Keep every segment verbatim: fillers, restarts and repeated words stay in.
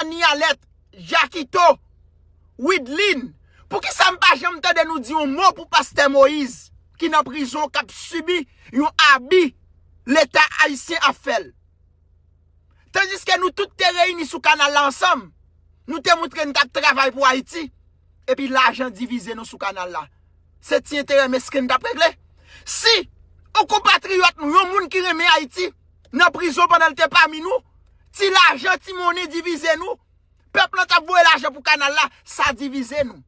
Anialèt, Jakito, Widlin, poukisa m pa janm tande nou di yon mo pou pastè Moyiz ki nan prizon k ap sibi yon abi Leta ayisyen ap fè l? Tandiske nou tout te reyini sou kanal la ansanm, nou te montre n t ap travay pou Ayiti, epi lajan divize nou sou kanal la. Se ti enterè mesken n t ap regle. Si yon konpatriyòt nou, yon moun ki renmen Ayiti, nan prizon pandan l te pami nou, ti lajan, ti monnen divize nou, pèp lan t ap voye lajan pou kanal la, sa divize nou.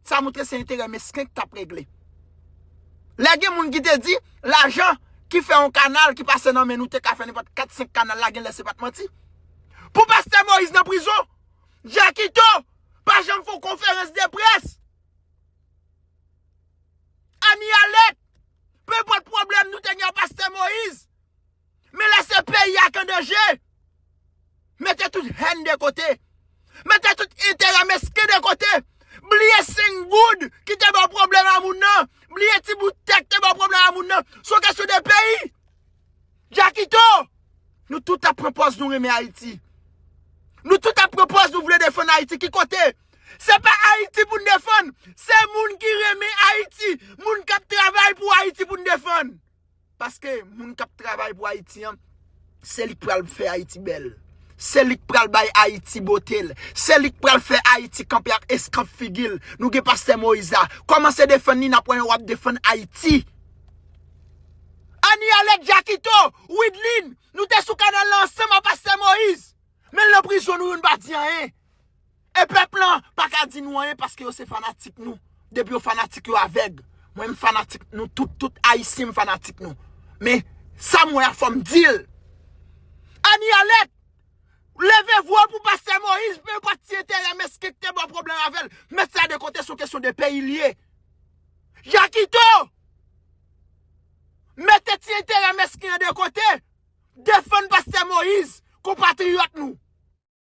Sa montre se enterè mesken k t ap regle. Lè gen moun ki te di, lajan ki fè yon kanal ki pase nan men nou te ka fè nenpòt kat senk kanal la, genlè se pa t manti. Pou pastè Moyiz nan prizon, Jakito pa janm fè yon konferans de près. Anialèt, pe enpòt pwoblèm nou te gen ak pastè Moyiz, men lè se peyi a k an danje, mete tout hèn de kote. Mete tout enterè mesken de kote. Bliye senk goud ki te ba w pwoblèm a moun nan. Bliye ti bout tè ki te ba w pwoblèm a moun nan. Se yon kesyon de peyi. Jakito, nou tout ap pran pòz nou renmen Ayiti. Nou tout ap pran pòz nou vle defann Ayiti. Ki kote? Se pa Ayiti pou n defann. Se moun ki renmen Ayiti, moun k ap travay pou Ayiti pou n defann. Paske moun k ap travay pou Ayiti an, se li k pral fè Ayiti bèl. Se li k pral bay Ayiti bote l. Se li k pral fè Ayiti kanpe ak eskanp figi l. Nou gen pastè Moyiz la. Kòmanse defann li, n ap wè w ap defann Ayiti. Anialèt, Jakito, Widlin, nou te sou kanal la ansanm ak pastè Moyiz. Men l nan prizon, nou youn pa di anyen. E pèp lan pa ka di nou anyen paske yo se fanatik nou. Depi yo fanatik, yo avèg. Mwen, m fanatik nou tout, tout Ayisyen, m fanatik nou. Men sa m wè a, fò m di l. Anialèt, leve vwa w pou pastè Moyiz, pe enpòt ti enterè mesken ki te ba w pwoblèm avè l. Met sa de kote, se yon kesyon de peyi l ye. Jakito, mete ti enterè mesken an de kote. Defann pastè Moyiz, konpatriyòt nou.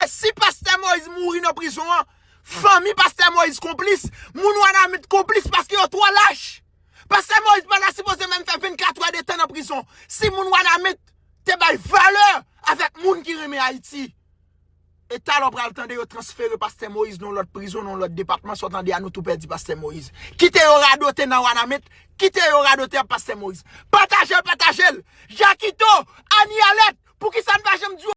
E si pastè Moyiz mouri nan prizon an, fanmi pastè Moyiz konplis, moun Wanament konplis paske yo twò lach. Pastè Moyiz pa ta sipoze menm fè vennkat è de tan nan prizon. Si moun Wanament te bay valè avèk moun ki renmen Ayiti, e talè w pral tande yo transfere pastè Moyiz nan yon lòt prizon, nan yon lòt depatman, sa w tande a, nou tou pèdi pastè Moyiz. Kite yo radote nan Wanament, kite yo radote ak pastè Moyiz. Pataje l, pataje l. Jakito, Anialèt, poukisa n pa janm di yo